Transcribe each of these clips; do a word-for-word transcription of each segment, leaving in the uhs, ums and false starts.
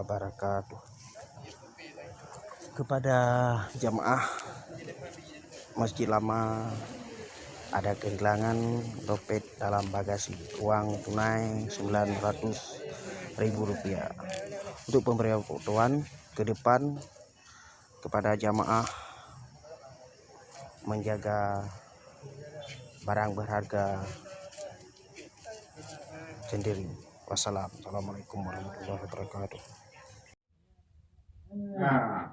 wabarakatuh. Kepada jamaah Masjid Lama, ada kehilangan dompet dalam bagasi, uang tunai sembilan ratus ribu rupiah. Untuk pemberian bantuan ke depan kepada jamaah menjaga barang berharga sendiri. Wassalam. Assalamualaikum warahmatullahi wabarakatuh. Nah.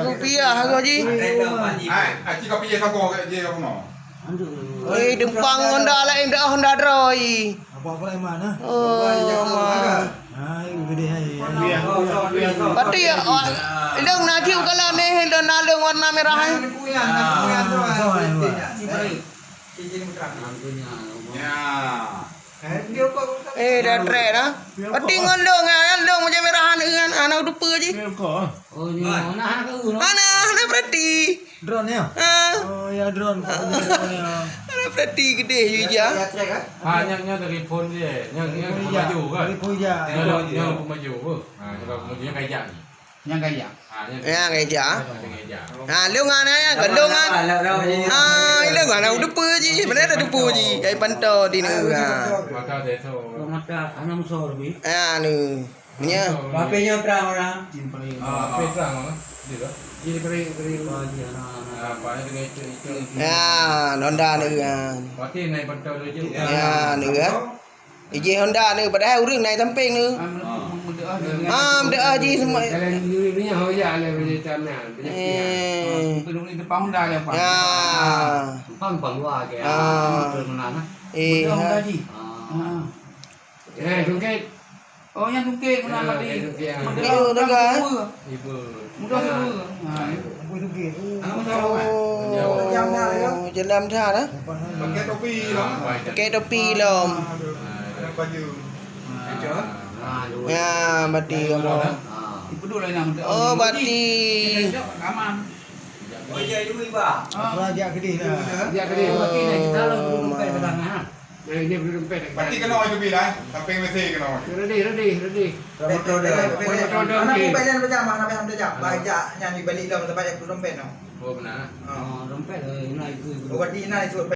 Rupiah aku, Haji. Hai, aci kopi je saboh kat je kamu. Oi, dempang Honda lain dah Honda Droy. Apa-apa lain mana? Oh, ma. Hai, gede hai. Pati ya, oh, idong najib kalau ni, idong nalung warna merah, eh. Ah, so, hai, wah. Ya. Eh, dah trek dah. Pati ngon dong, ah, dong macam merah anak kan, anak dupa je. Oh, ni anak, anak kau, no? Anak, anak berarti. Drone ya? Ah. Oh, ya, drone. Anak berarti gede je. Ha, nyang, nyang dari phone je. Nyang, nyang dari phone maju kan? Dari phone je. Nyang, nyang dari phone maju apa? Ha, nyang dari phone maju, nyang kayak ni. Nyang gaya. Ha, nyang gaya. Nyang gaya. Ha, lôn ngon, ha, lôn ngon. Ha, lôn ngon, ha, depa ji. Mana ada depa ji? Kai pantau di ni. Ha. Mata dia tu. Mata anak musuh lebih. Ha, ni. Nya. Bape nyo terang orang. Bape terang orang. Dia tu. Jadi beri, beri. Apa ni dengan itu, itu. Ya, nonda ni kan. Berarti naik pantau dulu je. Ya, ni kan. Ijih Honda ni, padahai ureueng naik sampeng ni. Ah, meudoa jih semua. Jalan dulu ni, ho ya, le, boleh tanah. Eh. Depan Honda dia, Pak. Ya. Bang, bang, luar ke. Ah. Betul, benar, nah. Eh, Honda, Honda, ha. Ji. Ah. Eh, sungkit. Oh, yang sungkit, benar, tadi. Sungkit, ya. Mudah, ibu tu kan? Ibu. Mudah tu. Ha. Oh, jalan dah, eh? Pakai topi lah. Pakai topi lom. Ada baju. Ya, mati kamu. Oh, mati. Aman. Oh, ya, itu iba. Apa dia gede dah? Dia gede. Oh, mati dah. Kita lalu duduk kat tanah. Nah, ini belum dompet. Berarti kena itu bila, eh? Sampai mesti kena. Ready, ready, ready. Motor dah. Motor dah. Anak aku belajar macam mana, macam tu jap. Baca nyanyi balik dah, sebab aku dompet tu. Oh, benar. Ha. Oh, dompet, eh, ina itu. Oh, berarti ina itu.